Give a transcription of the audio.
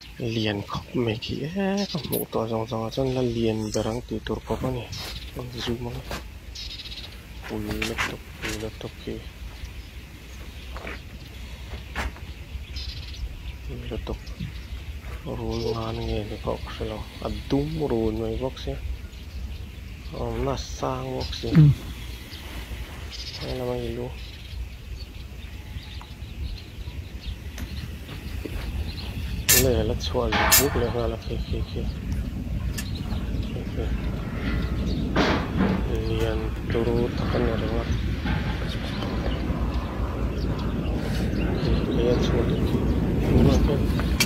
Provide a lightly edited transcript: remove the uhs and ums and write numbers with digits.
Lian khawp mai khi eee ka hmuh tawh zawng zawng ah chuan la lian ber ang tih tur khawp a ni a zoom ang a pui lutuk pui lutuk hi pui lutuk rul ngan nge ni pawh ka hrelo a dum run mai bawk sia a awmna a sang bawk si helam a ilu. Lei a la chhuah zuk zuk leh nghal a khi khi khi khi khi lian turu tak a ni ringawt khi lei a chhuah duh khi tunah khian.